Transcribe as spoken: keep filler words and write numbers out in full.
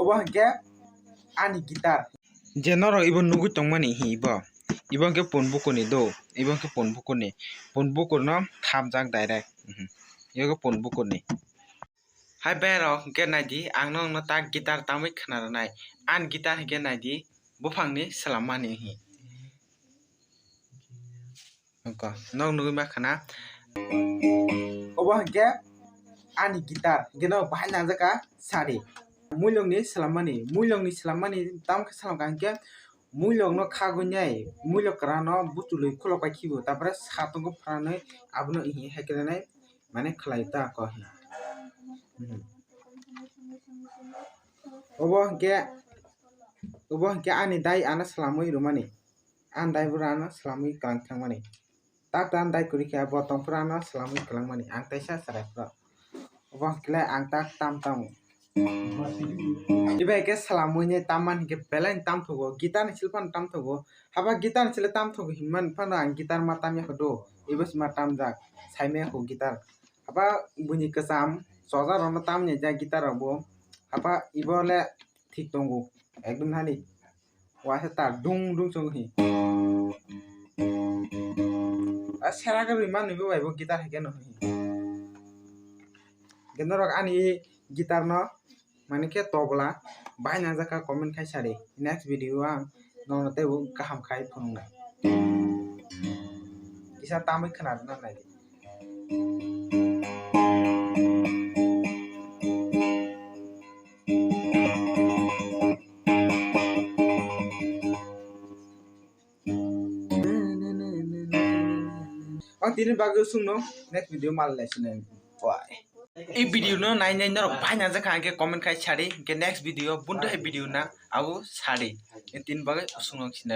Obo hwnkhe ani guitar. Je norok ibo nugwi tongmani hi ibo. Ibo hwnkhe pun bukurni do. Ibo hwnkhe pun bukurni. Pun bukurno thamjak direct. Mhm. Ibo hwnkhe pun bukurni. Hai berok hwnkhe naidi, ang nokno ta guitar tamwi khna rwnai. Ani guitar hwnkhe naidi, buphangni swlammani hi. Oko, nok nugwi ma khana. Obo hwnkhe ani guitar, hwnkhe no bahai nangjak kha sari. Muilokni swlammani, muilokni swlammani tamo khe swlam kha hwnkhe muilokno khagwi nai, muilok kwrano butulwi khulok pai khibo, tapore satungo phranwi abono ihi hai khe nai mane khlai ta ko. Mhm. Obo hwnkhe, obo hwnkhe ani dai ano swlamwi rwmani. Ang dai bwrano swlamwi kwlang thangmani. Tak ta ang dai kwrwi khe bo tongphuru ano swlamwi kwlangmani. Ang teisa chwrai phuru. Obo hwnkhe le ang tak tam tam. Ibai khe swlamwi ne tamman hinkhe belai tam thugo. Guitar ni silphano tam thugo. Haba guitar ni sile tam thugo hinmani phano ang guitar ma tam yakho do. Ibo se ma tamjak. Saimaya kho guitar. Haba buini kwcham choja rokno tam ni jak guitar rok bo. Haba ibo le thik tongo. Ekdom hani. Waisa ta dung dung chwng hi. A sera ke rima nui bo bai bo guitar hai ke no hi. Ke norok ani guitar no mane khe tobla bai nang jak kha comment khai sari. Next video ang nono tei bo kaham khai phunuk nai. Kisa tamwi khna rwna nai di. O tini bagwi sungno next video mal lai sinai. Bye. I video no nai nai norok bai nang jak kha hwnkhe comment khai sari, hwnkhe next video buntu hai video na abo sari. Tini bagwi sungno sinai.